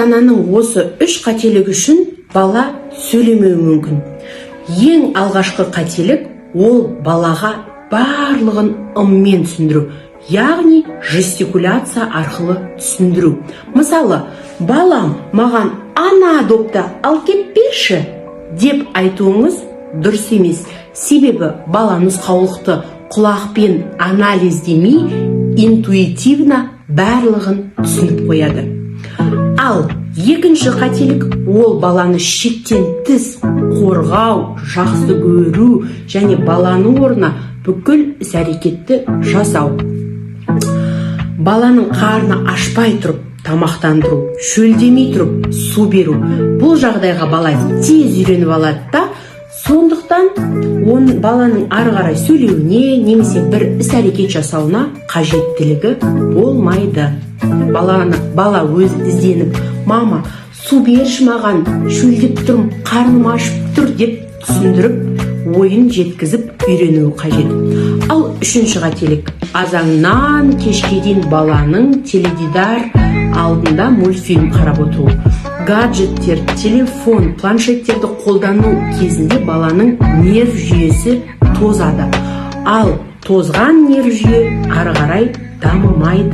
Ата ананың осы үш қателігі үшін бала сөйлемеуі мүмкін. Ең алғашқы қателік – ол балаға барлығын ыммен түсіндіру, яғни жестикуляция арқылы түсіндіру. Мысалы, «Балам, маған ана допты алып кеп берші» деп айтуыңыз дұрыс емес, себебі бала нұсқаулықты құлақпен анализдемей, интуитивно барлығын түсініп қояды. Ал екінші қателік – ол баланы шектен тыс қорғау, жақсы көру және баланың орнына бүкіл іс әрекетті жасау. Баланың қарны ашпай тұрып тамақтандыру, шөлдемей тұрып су беру. Бұл жағдайға бала тез үйреніп алады да, сондықтан баланың ары қарай сөйлеуіне немесе бір іс әрекет жасауына қажеттілігі болмайды. Бала өзі ізденіп, «Мама, су берші маған, шөлдеп тұрмын, қарным ашып тұр» деп түсіндіріп, ойын жеткізіп үйренуі қажет. Ал үшінші қателік – азаннан кешке дейін баланың теледидар алдында мультфильм қарап отыру. Гаджеттер, телефон, планшеттерді қолдану кезінде баланың нерв жүйесі тозады, ал тозған нерв жүйе ары қарай дамымайды.